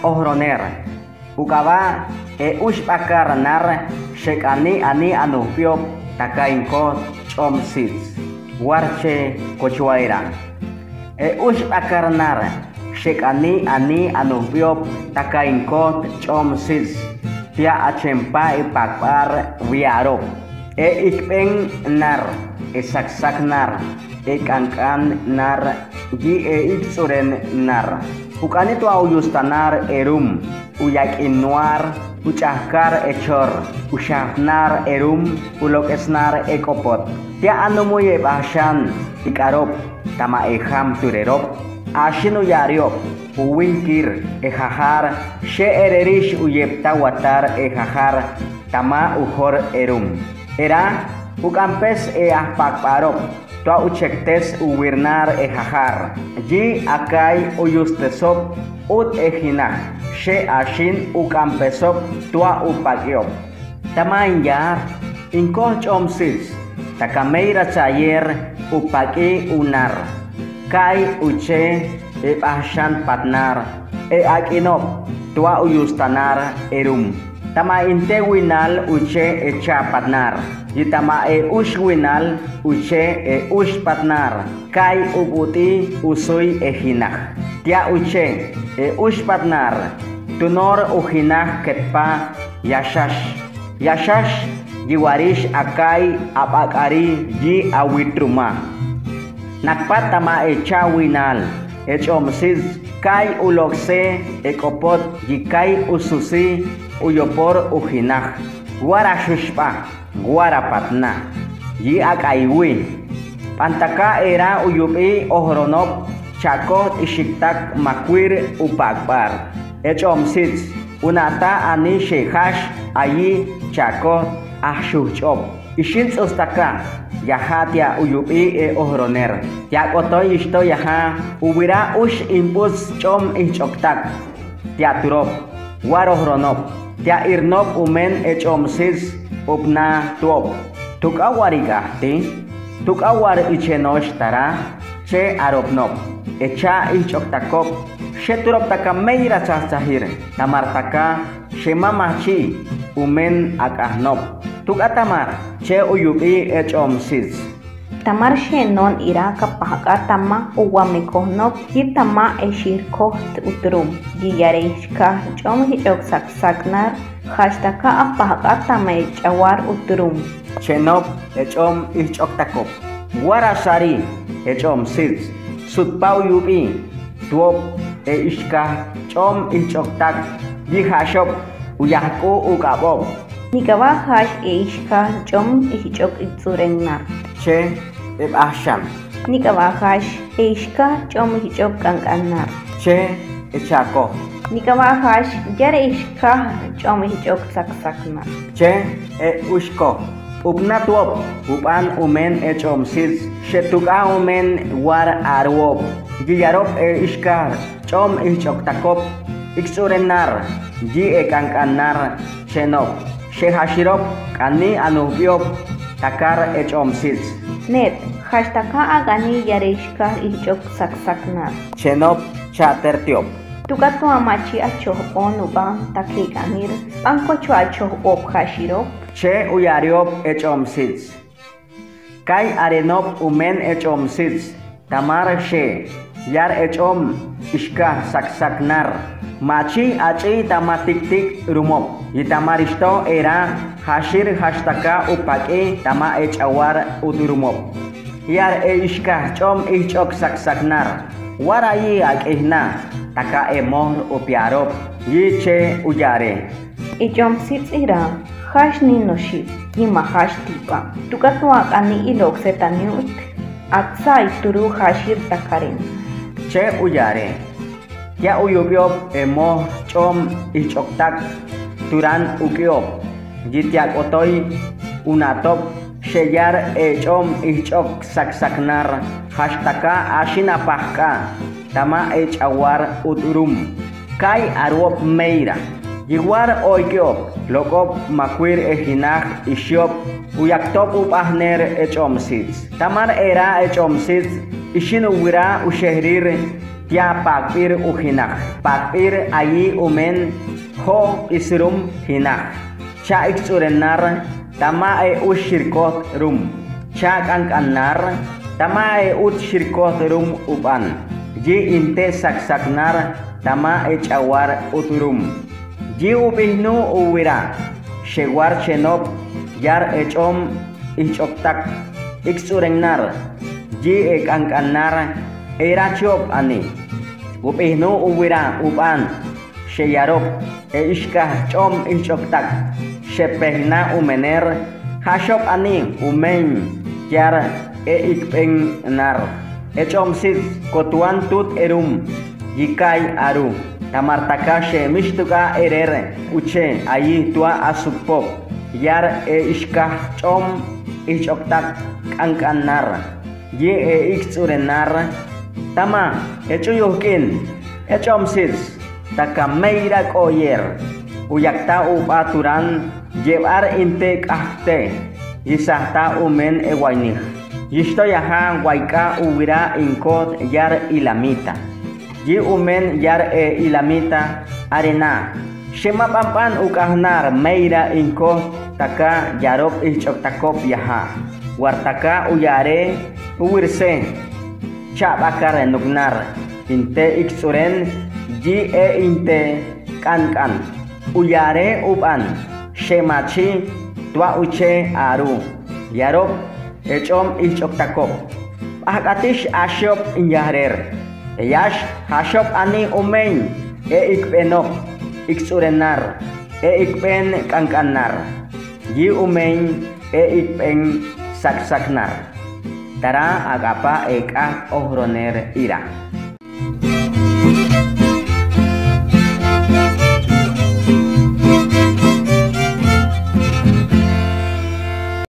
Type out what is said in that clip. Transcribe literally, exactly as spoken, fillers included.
ojroner. Ukaba e uxb'akar nar xek'ani ani anujb'iob ta kay inkojt ch'om sits. Warche kochwaira. E uxb'akar nar xek'ani ani anujb'iob ta kay inkojt ch'om sits. Tia' achempa i pakb'ar wiyarob. E ikb'en nar, e saksak nar, e k'ank'an nar, yi e ikts'uren nar. Juk'anit wa uyustanar erum, uyak'in nuar, uch'ahkar echor, uxahtnar erum, ulok'esnar ek'opot. Tia' anumuy e b'ajxan ik'arob, tama e jam turerob, axin uyariob, uwingkir e jajar, xe ererix uyepta watar e jajar, tama ujor erum. Era, juk'ampes e ajpakb'arob, tua uchektes uwirnar e jajar, yi akay uyustesob ut e jinaj, xe axin uk'ampesob tua upak'iob. Tama inyar, inkoj ch'om sits, ta kamey ratsayer upak'i unar. Kay uche e b'ajxan patnar, e ak'inob, tua uyustanar erum. Tama inte winal uche echa patnar, yi tama e ux winal uche e ux patnar. Kay ub'ut'i usuy e jinaj. Tia' uche e ux patnar, tunor ujinaj ketpa yaxax. Yaxax, yi warix akay ab'ak'ari yi awitruma. Nakpat tama echa winal e ch'om sits, kay ulokse ek'opot yi kay ususi uyopor ujinaj. Wara xuxb'a, wara patna, yi ak'aywi. B'antaka era uyub'i ojronob, cha'koj t'ixiktak makwir upakb'ar e ch'om sits, unata ani xejax ayi cha'koj ajxuhch'ob. Ixin ts'ustaka, yaja' tia' uyub'i e ojroner. Tia' k'otoy ixto yaja' uwira ux inb'uts ch'om ijch'oktak. Tia' turob, war ojronob, tia' irnob umen e ch'om sits, upna tuob. Tuk'a war ik'ajti, tuk'a war ichenox tara, che arobnob. Echa ijch'oktakob, xe turob ta kamey ratsajtsajir, tamar taka xema machi umen ak'ajnob. Tuk'a tamar che uyub'i e ch'om sits. Tamar xenon ira ka pahk'a tama uwamekojnob yi tama e xirkoj uturum, yi yarexkaj ch'om ijch'ok saksaknar, jaxtaka apahk'a tama e ch'awar uturum. Chenob e ch'om ijch'oktakob. Wara sari e ch'om sits, sutpa uyub'i, tuob e ixkaj ch'om ijch'oktak, yi jaxob, uyajk'u uk'abob. Nik'a wa jax e ixkaj ch'om ijch'ok ikts'urennar. Che e b'ajxan. Nik'a wa jax e ixkaj ch'om ijch'ok k'ank'annar. Che e cha'koj. Nik'a wa jax yar e ixkaj ch'om ijch'ok saksaknar. Che e uxkoj. Upna tuob, ub'an umen e ch'om sits, xe tuk'a umen war aruob, yi yarob e ixkaj ch'om ijch'oktakob, ikts'urennar, yi e k'ank'annar, chenob, xe jaxirob k'ani anujb'iob ta kar e ch'om sits. Net, jaxtaka ak'ani yar e ixkaj ijch'ok saksaknar. Chenob, cha'tertiob. Tuk'a tua machi achojb'on ub'an ta kek'anir, b'ankochwa achojb'ob jaxirob. Che uyariob e ch'om sits. Kay arenob umen e ch'om sits, tamar xe yar e ch'om ixkaj saksaknar, machi ach'iy tama tiktik rumob, yi tamar ixto era jaxir jaxtaka upak'i tama e ch'awar ut rumob. Yar e ixkaj ch'om ijch'ok saksaknar, wara yi ak'ijna, taka e mor upiarob, yi che uyare. E ch'om sits ira, jax ninoxib, yi ma jax tib'a. Tuk'a tua ak'ani ilokse ta niut, atsay turu jaxir ta karen. Che uyare. Ya uyub'iob e moj ch'om ijch'oktak, turan uk'iob, yi tia' k'otoy unatob, xe yar e ch'om ijch'ok saksaknar, jaxtaka axin apahk'a tama e ch'awar ut rum. Kay aruob meyra. Yiwar oyk'iob, lok'ob makwir e jinaj ixiob, uyaktop ub'ajner e ch'om sits. Tamar era e ch'om sits, ixin uwira uxejerir ya pakbir ujinak. Pakbir ayi umen jo'o isirum jinak. Cha' ikts'urenar tama e ushirkot rum. Cha' k'ank'annar tama e utshirkot rum uban. Yi inte saksaknar tama e ch'awar utrum. Yi up'ijnu uwira xewar chenop yar e ch'om ijch'oktak ikts'urenar. Yi e k'ank'annar e ira chop ani. Up'ijnu uwira uban xeyarop e ixkaj ch'om ijch'oktak xepejna umener, ja xop ani umen yar e ikp'ennar. E ch'om sits kotuan tut erum yikay aru. Tamar takal xemixtuk'a erer uche ayi tua asukpop yar e ixkaj ch'om ijch'oktak k'ank'annar. Yi e ikts'urenar tama e ch'uyujk'in e ch'om sits takal meyra k'oyer. Uyakta uba turan yebal inte k'ajte yisajta umen e wainij. Yixtoyaja wayk'al uwira inkot yar ilamita. Yi umen yar e ilamita arena. Xemabanban uk'ajnar meyra inkot takal yarop ijch'oktakop yaja. War takal uyare uwirse. Cha' bakar nuknar inte ikts'uren yi e inte k'ank'an. Uyare uban xemachi tua uche aru yarop e ch'om ijch'oktakop. B'ajk'atix a xop inyahrer. Eyax ja xop ani umen e ikp'enop ikts'urenar e ikp'en k'ank'annar. Yi umen e ikp'en saksaknar. Tara ak'apa e k'aj ojroner ira.